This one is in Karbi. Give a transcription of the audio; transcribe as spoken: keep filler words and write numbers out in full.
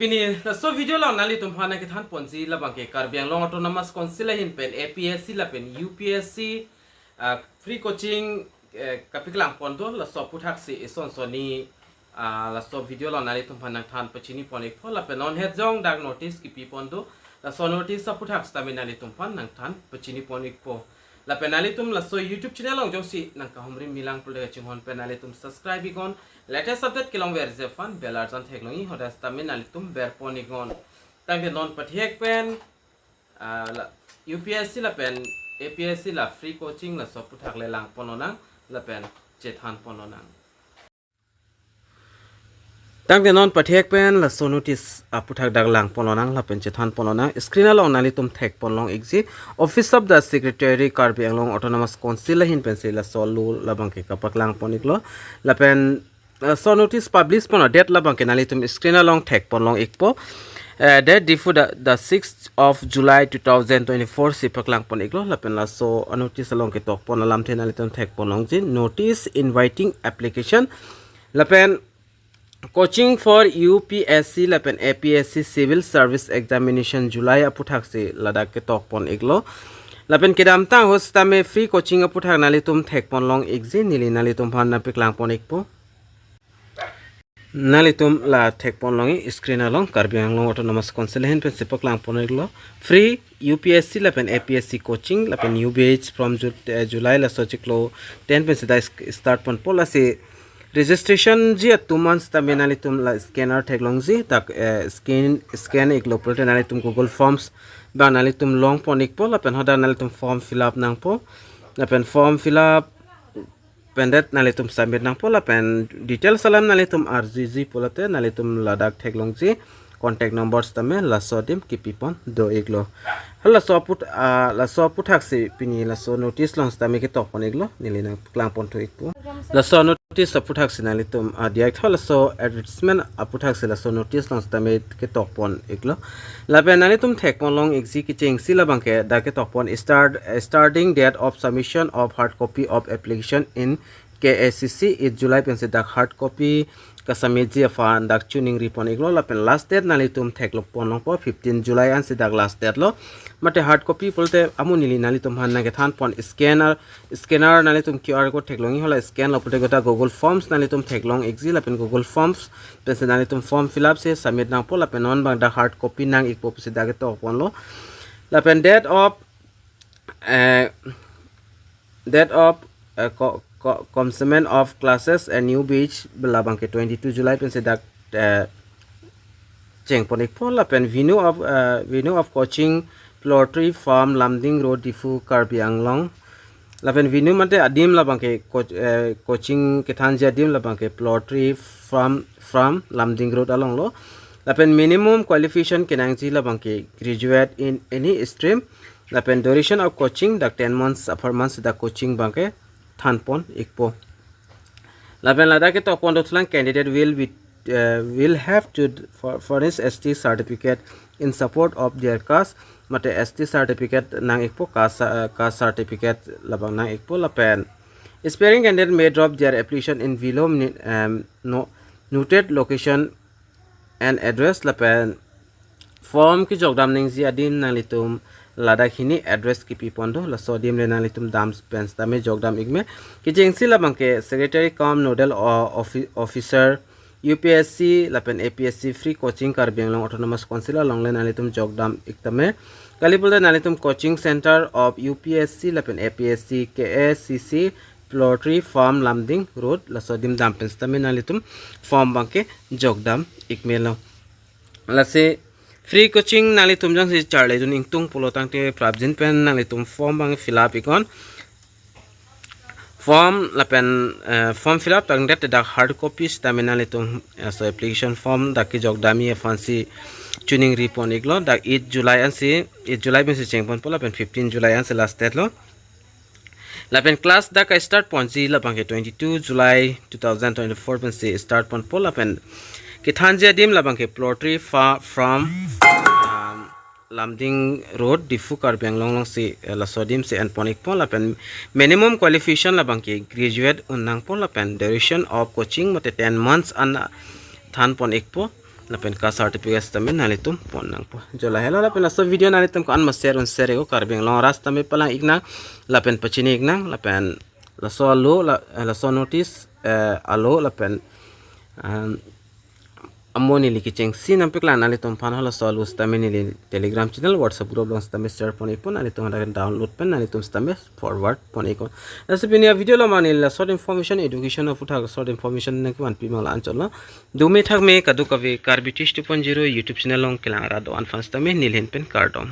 Pini laso video along nanglitum aphan nangkethan ponji labang ke Karbi Anglong Autonomous Council ahin pen A P S C lapen U P S C, ah, free coaching, eh, kapaklang pon do, laso aputhaksi ison soni, ah, laso video along nanglitum aphan nangthan pachini pon ikpo lapen non het jong dak notice kipi pon do, laso notice aphuthak sitame nanglitum aphan nangthan pachini pon ikpo. Lapen nanglitum laso YouTube channel along jongsi nangkahumri milang pulote kachinghon pen nanglitum subscribe iknon. Latest update kelongverji aphan bell arjan theklongji, hadak sitame nanglitum ber pon iknon. Tangte non pathek pen, ah, la, U P S C lapen A P S C la free coaching laso aphuthak le lang pon lonang lapen chethan pon lonang. Tangte non pathek pen laso notice aphuthak dak lang pon lonang lapen chethan pon lonang. Screen along nanglitum thek pon long ikji. Office of the Secretary, Karbi Anglong Autonomous Council ahin pensi laso law labang ke kapaklang pon iklo. Lapen, eh, laso notice publish pon a-date labang ke nanglitum screen along thek pon long ikpo. Eh, date Diphu the, the sixth of July two thousand twenty-four si paklang pon iklo. Lapen laso notice along ketok pon alamthe nanglitum thek pon longji. Notice inviting application. Lapen coaching for U P S C lapen A P S C Civil Service Examination July aputhaksi ladak ketok pon iklo. Lapen kedamtang ahut sitame free coaching aphuthak nanglitum thek pon long ikji, neli nanglitum aphan nangpaklang pon ikpo. Nanglitum la thek pon longji, screen along Karbi Anglong Autonomous Council ahin pensi paklang pon iklo. Free U P S C lapen A P S C coaching lapen new batch from Ju-, eh, July laso chiklo ten pensi dak start ponpo. Lasi registration ji atum an sitame nanglitum la scanner theklongji, dak, eh, scan, scan iklo pulote nanglitum Google Forms abang nanglitum long pon ikpo lapen hadak nanglitum form fill up nangpo. Lapen form fill up pen det nanglitum submit nangpo lapen details alam nanglitum arjuji pulote nanglitum ladak theklongji, contact number sitame laso adim kipi pon do iklo. Halaso aput, ah, laso aputhaksi pini laso notice along sitame ketok pon iklo, neli nangpaklang pon thu ikpo. Laso notice aputhaksi nanglitum, ah, diak tho, laso advertisement aputhaksi laso notice along sitame ketok pon iklo. Lapen nanglitum thek pon long ikji, kechengsi labang ke dak ketok pon start, eh, starting date of submission of hard copy of application in K A C C, eight July pensi dak hard copy kasubmit ji aphan dak choningri pon iklo. Lapen last date nanglitum thek pon longpo, fifteen July ansi dak last date lo. Mate hard copy pulote amo neli nanglitum aphan nangkethan pon scanner, scanner nanglitum Q R code theklongji, hala scan lo pulote gota Google Forms nanglitum theklong ikji lapen Google Forms pensi nanglitum form fill up si submit nangpo lapen non abang dak hard copy nang ikpo pusi dak ketok ponlo. Lapen date of, eh, date of, eh, co-, co-, commencement of classes and new batch labang ke twenty-two July pensi dak, eh, cheng pon ikpo lapen venue of, eh, venue of coaching, Plot Three Farm, Lumding Road, Diphu, Karbi Anglong. Lapen venue mate adim labang ke co-, eh, coaching kethanji adim labang ke Plot Three Farm, Farm, Lumding Road along lo. Lapen minimum qualification kenangji labang ke graduate in any stream. Lapen duration of coaching dak ten months, apar months dak coaching abang kethan pon ikpo. Lapen ladak ketok pon dothulang, candidate will be, eh, will have to for, furnish S T certificate in support of their caste, mate S T certificate nang ikpo, caste, eh, caste certificate labang nang ikpo lapen aspiring candidate may drop their application in below ni-, em, no-, noted location and address lapen form kejokdam nangji adim nanglitum ladak hini address kipi pon do, laso adim le nanglitum dam pen sitame jokdam ikme. Kechengsi labang ke Secretary cum Nodal o-, Offi-, Officer U P S C lapen A P S C free coaching Karbi Anglong Autonomous Council along le nanglitum jokdam iktame. Kali pulote nanglitum coaching center of U P S C lapen A P S C, K A C C, Plot Three Farm, Lumding Road, laso adim dam pen sitame nanglitum form abang ke jokdam ikmelo. Lasi free coaching nanglitum jongsi charlidun ingtung pulo tangte prapjin pen nanglitum form abang fill up iknon. Form lapen, eh, form fill up tangdet dak hard copy sitame nanglitum, eh, laso application form dak kejokdamji aphansi choningri pon iklo, dak eight July ansi, eight July pensi cheng ponpo lapen fifteen July ansi last date lo. Lapen class dak ka-start ponji labang ke twenty-two July two thousand twenty-four pensi start ponpo lapen kethanji adim labang ke Plot Three Fa-, Farm, um, Lumding Road, Diphu, Karbi Anglong alongsi, eh, laso adim si en pon ikpo lapen minimum qualification labang ke graduate un nangpo lapen duration of coaching mate ten months an than pon ikpo. lapen caste certificate sitame nanglitum pon nangpo. Jo lahelo lapen laso video nanglitum ko-an ma share un share ko, Karbi Anglong arat sitame palang iknang lapen pachini iknang lapen laso alo la, eh, laso notice, eh, alo lapen, um, amo neli kechengsi nangpiklang nanglitum aphan. Halaso alo sitame neli Telegram channel, WhatsApp group along sitame share pon ikpo, nanglitum hadak download pen nanglitum sitame forward pon ikpo. Lasi pini a-video along neli la short information, education aputhak short information nangkevanpi mang la-anchot lo. Dome thakme kadokave Karbi Teach two point zero YouTube channel along kelang arat do-an aphan sitame neli ahin pen kardom.